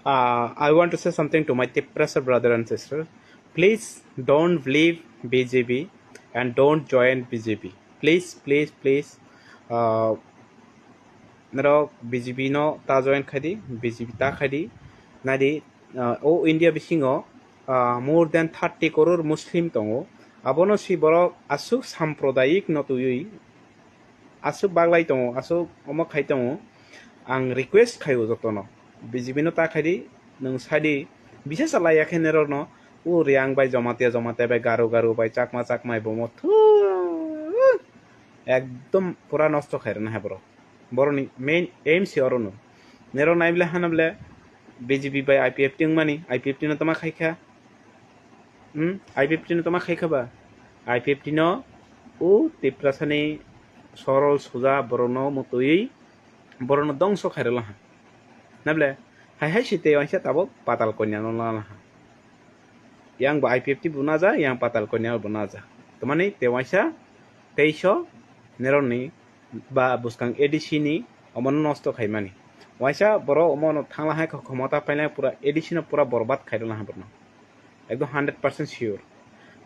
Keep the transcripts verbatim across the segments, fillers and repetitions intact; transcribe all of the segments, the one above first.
Uh, I want to say something to my Tiprasa brother and sister. Please don't believe B J P and don't join B J P. Please, please, please. Uh, nrao B J P no ta join khai di, B J P ta khai di. Nai di, uh, o India bisingo, uh, more than thirty crore Muslim tongo. Abono si borok asuk sampradayik no tuiwi asuk baglai tongo, asuk omo khai tongo. Ang request khai o jotono, B J P no ta khai di, nwng sa di, bisa chalai ya khe nrao no, o Reang bai Jomatia, Jomatia bai Garo, Garo bai Chakma, Chakma bai Bomo thu, ekdom pura nosto khai rwna hai borok. Borok ni main aim se oro no. Nrao nai ble hana ble B J P bai I P F T wngmani, I P F T no tama khai kha. Hmm, I P F T no tama khai kha ba? I P F T no o Tiprasa ni sorol suja borok no mutui, borok no dongso khai rwla ha. Nable, hai hai si te waisa tabok Patal Kanya no lana ha. Yang bo I P F T bo naja, yang Patal Kanya bo naja. Tamani te waisa teiso nrao ni ba buskang A D C ni omo no nosto khai mani. Waisa borok omo no thangla hai kho khomota pailai pura A D C no pura borbat khai rwla ha borok no. Ekdom hundred percent sure.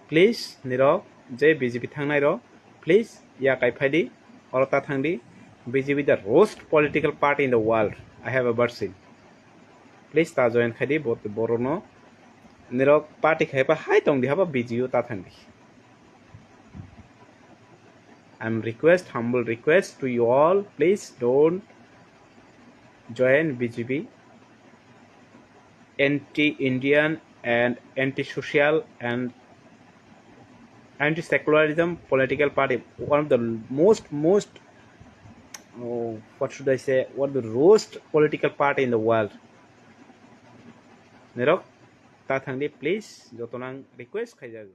Please, nirok je B J P thangnai rok, please, ya kai phai di, oro ta thang di. B J P the worst political party in the world I have ever seen. Please, ta join khai di, bo-, borok no. Nirok party khai pa hai tong di, haba B J P ta thang di. I'm request, humble request to you all, please don't join B J P. Anti-Indian and anti-social and anti-secularism political party, one of the most, most, oh, what should I say, one of the worst political party in the world. Nirok, ta thang di, please, joto nang request khai jago.